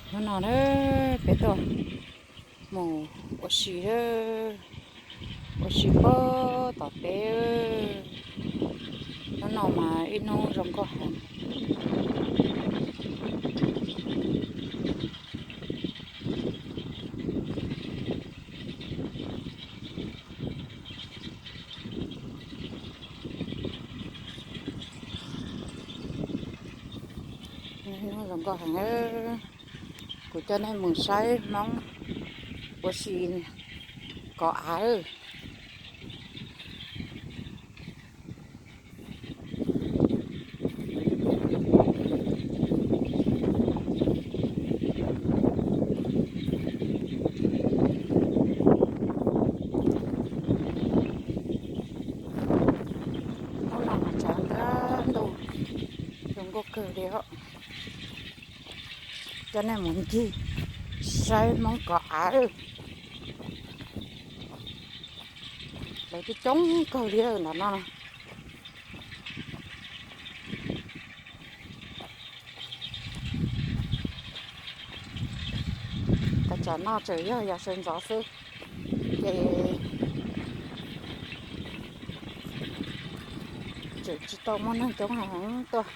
Hnub no na, peb tuaj mus ua si, ua si puag tom teb. Hnub no mas ib hnub zoo nkauj heev. Hnub zoo nkauj heev, kuv coj nej mus saib Hmoob ua si kov av. Hnub no mas tshav ntuj zoo nkauj kawg li os. Coj nej mus ncig saib Hmoob kov av. Lawv coob coob kawg li ntawm no. Qhov tsam no tseem yog yav sawv ntxov xwb, ces tseem tsis tau muaj neeg coob heev tuaj.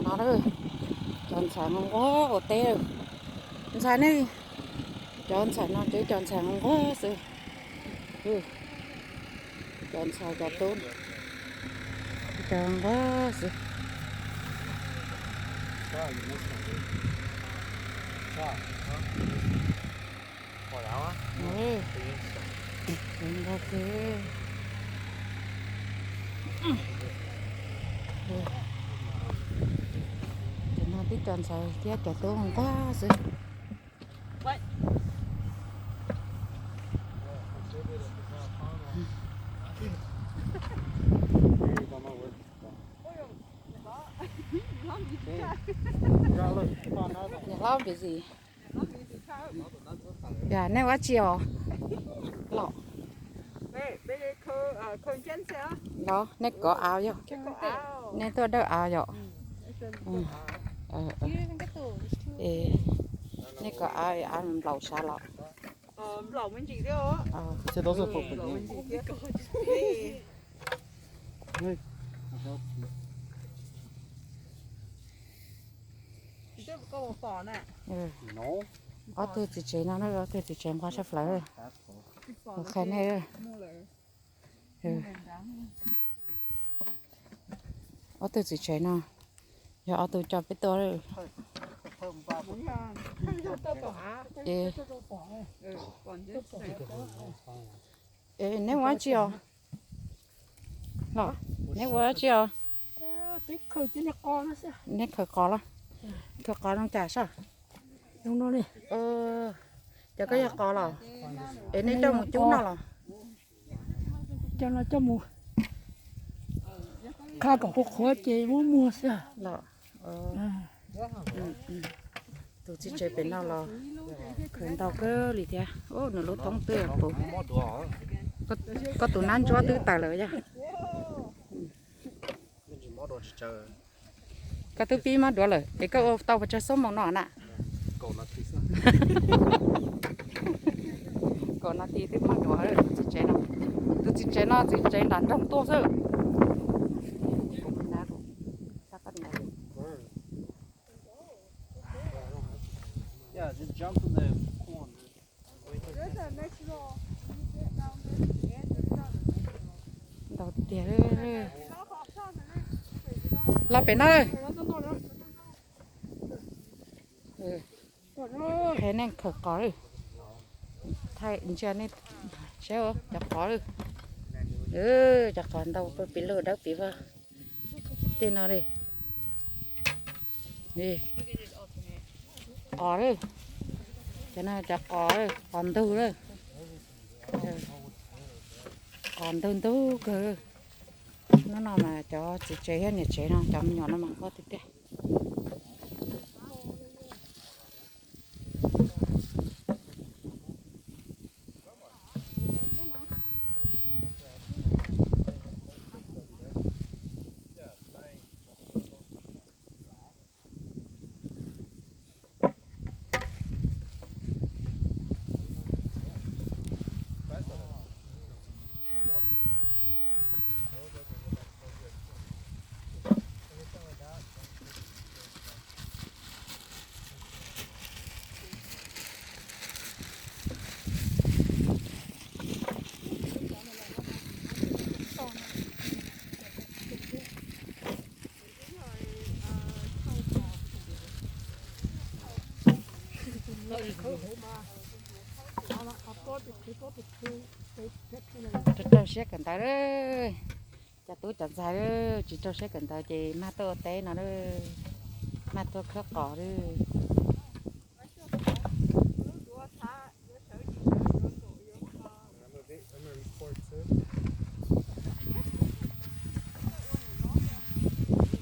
Cov no, cov ntxhais nquag ua teb. Ntxhais ne, cov ntxhais no ces cov ntxhais nquag xwb. Cov ntxhais cov tub, cov nquag xwb. Cov no twb cov ntxhais thiab cov tub nquag xwb. Niam hlob busy. Yog nej ua tsi os? Los, los nej kov av yog? Nej tuaj dawb av yom? Nej kov av, av nplaum sav los? Ob tug txiv tsev no, ob tug txiv tsev nquag sab flawv. Kuv qhia nej, ob tug txiv tsev no yog ob tug coj peb tuaj. Neb ua tsi os? Los, neb ua tsi os? Neb khaws qos los? Khaws qos zoo cas sas? Cov koj yog qos los? Es neb coj mus cub noj los? Coj no coj mus qha kom qhuav qhuav ces muab muag xwb. Los, tus txiv tsev pem no los khaws ntau kawg li thiab. Nws lub thoob twb puv. Koj tus nab ntsuab twb tawm lawm yog? Koj twb pib mob duav lawm es koj ua tau pes tsawg xuab moos no na? Kaum nas this twb mob duav tus txiv tsev no. Tus txiv tsev no txiv tsev nram nroog tuaj xwb. Ntau tiag. Los pem no. Qhia nej khaws qos lawm. Thaij ntsia nej saib cov qos lawm. Cov qos ntau pib lug dawb pib vaj. Tej no li, qos lawm, cov no cov qos, qos ntug lawm, qos ntug ntug kawg. Hnub no mas cov txiv tsev thiab niam tsev no cov me nyuam no mas nquag tiag tiag. Rau rau siab kawm ntawv lawm. Cov tub cov ntxhais lawm tsis rau siab kawm ntawv ces mag tuaj ua teb no lawm, mag tuaj khawb qos lawm.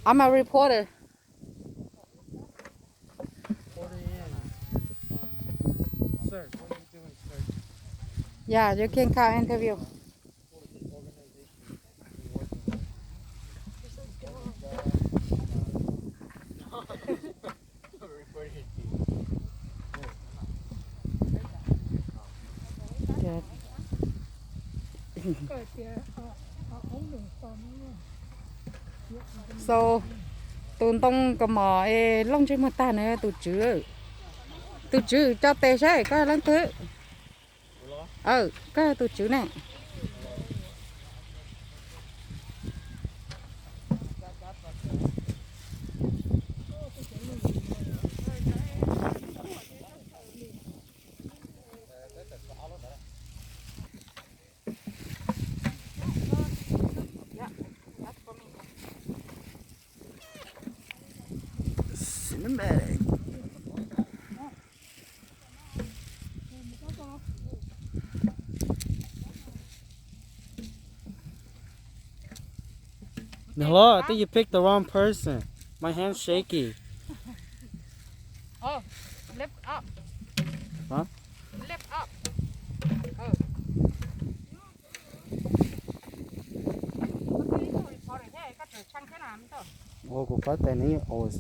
I'm a reporter. Yeah, you can come interview. So, tus ntoo kaus mom es looj ntsej muag tag na tus tswv. Tus tswv coj tes saib koj leej twg. Koj tus tswv ne. Hello, I think you picked the wrong person. My hand's shaky. Oh, lift up. Hả? Lift up. Ua kuv qab tes ne. Khaws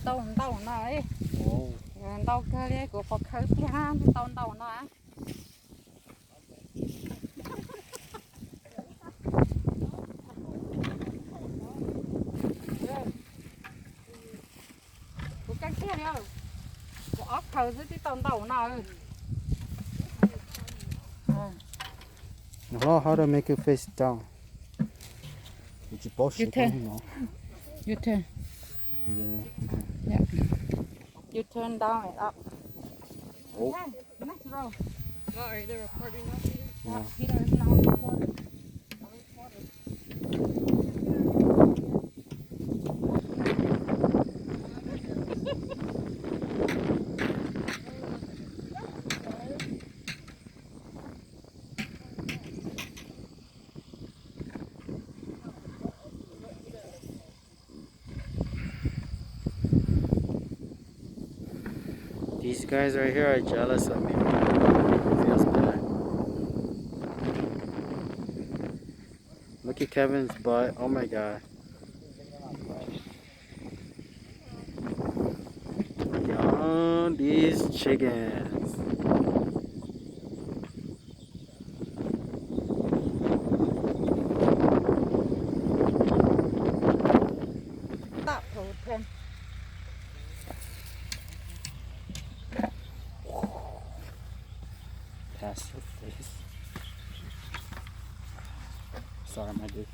tau ntau no, ntau kawg li, kuv qhov khaws tiag, tau ntau no. Kuv keeb kiag li, kuv ob khaws xwb twb tau ntau no. Hello, how to make you face down? Kuv tsis paub siv no. You turn. Yeah. You turn down and up. Oh. Okay, next row. Are they recording us here? Yeah. Here is now recorded. These guys right here are jealous of me. Feels bad. Look at Kevin's butt. Oh my God. Yum, these chickens. Sorry, my dude.